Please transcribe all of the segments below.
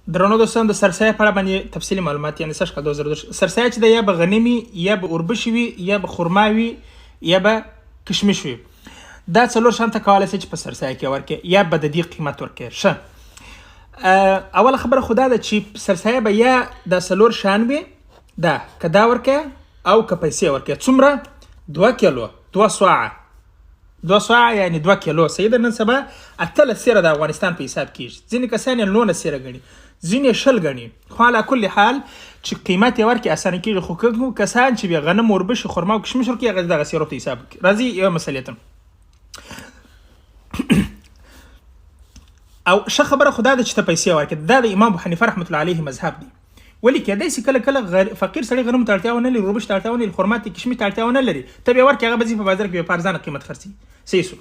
درنو دوستانو، د سرسایه په اړه باندې تفصیلي معلومات، یعنی سږ کال 2023 سرسایه چې ده، یا به غنمي، یا به اوربشې وي، یا به خرما وي، یا به کشمش وي. دا څلور شیان ته کولی شي چې په سرسایه کې ورکړې یا به د دې قیمت ورکړې. ښه، اوله خبره خو دا ده چې سرسایه به یا دا څلور شیان وي، دا که دا ورکړې او که پیسې ورکړې. څومره؟ 2 کیلو، 2 صاعه، 2 صاعه یعنی 2 کیلو. صحیح ده. نن سبا 18 سیره د افغانستان په حساب کېږي. ځینې کسان یې 19 سیره ګڼي، ځینې یې 20 ګڼي، خو علی کل حال چې قیمت یې ورکړي، اسانه کېږي. خو کوم کسان چې بیا غنم، اوربشې، خرما او کشمش ورکړي، هغه دغه سیرو ته حساب کړي. راځي یو مسئلې ته. او ښه خبره خو دا ده چې ته پیسې ورکړې. دا د امام ابو حنیفه رحمت الله علیه مذهب دی. ولې؟ کېدای شي کله کله فقیر سړی غنمو ته اړتیا ونه لري، اوربشو ته اړتیا ونه لري، خرما ته، کشمش ته اړتیا ونه لري. ته بیا ورکړې، هغه به ځي په بازار کې بیا په ارزانه قیمت خرڅوي. صحیح سو.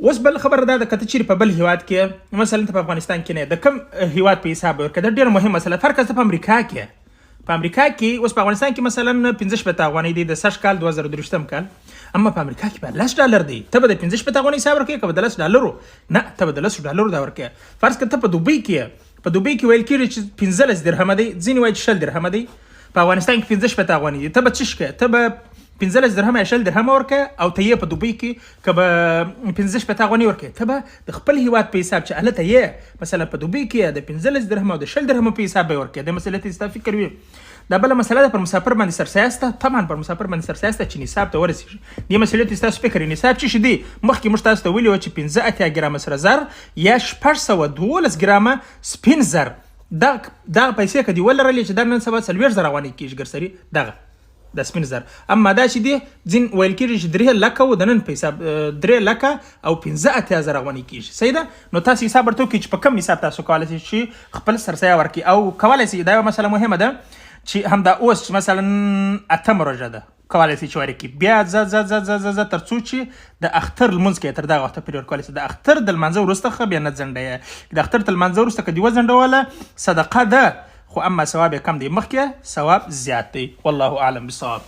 اوس بل خبره دا ده، که ته چیرې په بل هیواد کې، مثلا ته په افغانستان کې نه، د کم هیواد په حساب ورکړه؟ دا ډېره مهمه مسله. فرق ته په امریکا کې، په امریکا کې، اوس په افغانستان کې مثلا 65 افغانۍ دی د سږ کال 2023 کال، اما په امریکا کې به 10 ډالر دی. ته به د 65 افغانۍ حساب ورکړې که به د 10 ډالرو؟ نه، ته به د 10 ډالرو دا ورکړې. فرض که ته په دوبۍ کې، په دوبۍ کې ویل کېږي چې 15 درهمه دی، ځینې وایي چې 20 درهمه دی. په افغانستان کې 65 افغانۍ دی. ته به څه شي؟ ته به 15 درهمه یا 20 درهمه ورکړې او ته یې په دوبۍ کې، که به 65 افغانۍ ورکړې؟ ته به د خپل هیواد په حساب چې هلته یې، مثلا په دوبۍ کې، د 15 درهمه او د 20 درهمه په حساب به ورکړې. د مسئلې ته ستا فکر وي. دا بله مسله ده، پر مسافر باندې سرسایه سته؟ طبعا پر مسافر باندې سرسایه سته چې نصاب ته ورسیږي. دې مسئلې ته ستاسو فکر، نصاب چې دی، مخکې موږ تاسو ته ویلي و چې 85 ګرامه سره زر یا 612 ګرامه سپین زر. دا دغه پیسې که دې ولرلې، چې دا نن سبا 40,000 افغانۍ کېږي ګرسري دغه د سپین زر. اما دا چې دی، ځین ویل کېږي چې 3 لکه و د نن په حساب 3,85,000 افغانۍ کېږي. صحیح ده. نو تاسو حساب ورته وکړئ چې په کم حساب تاسو کولی شئ چې خپل سرسایه ورکړئ او کولی شئ. دا یوه مسله مهمه ده چې همدا اوس چې مثلا اتمه روژه ده، کولی شئ چې ورکړي. بیا ځه ځه ځه ځه ځه ځه تر څو چې د اختر لمونځ کوي، تر دغه وخته پورې ورکولی شئ. د اختر د لمانځه وروسته ښه بیا نه ځنډوي. د اختر تر لمانځه وروسته که دې وځنډوله، صدقه ده، خو اما ثواب یې کم دی، مخکې ثواب زیات دی. والله اعلم بالصواب.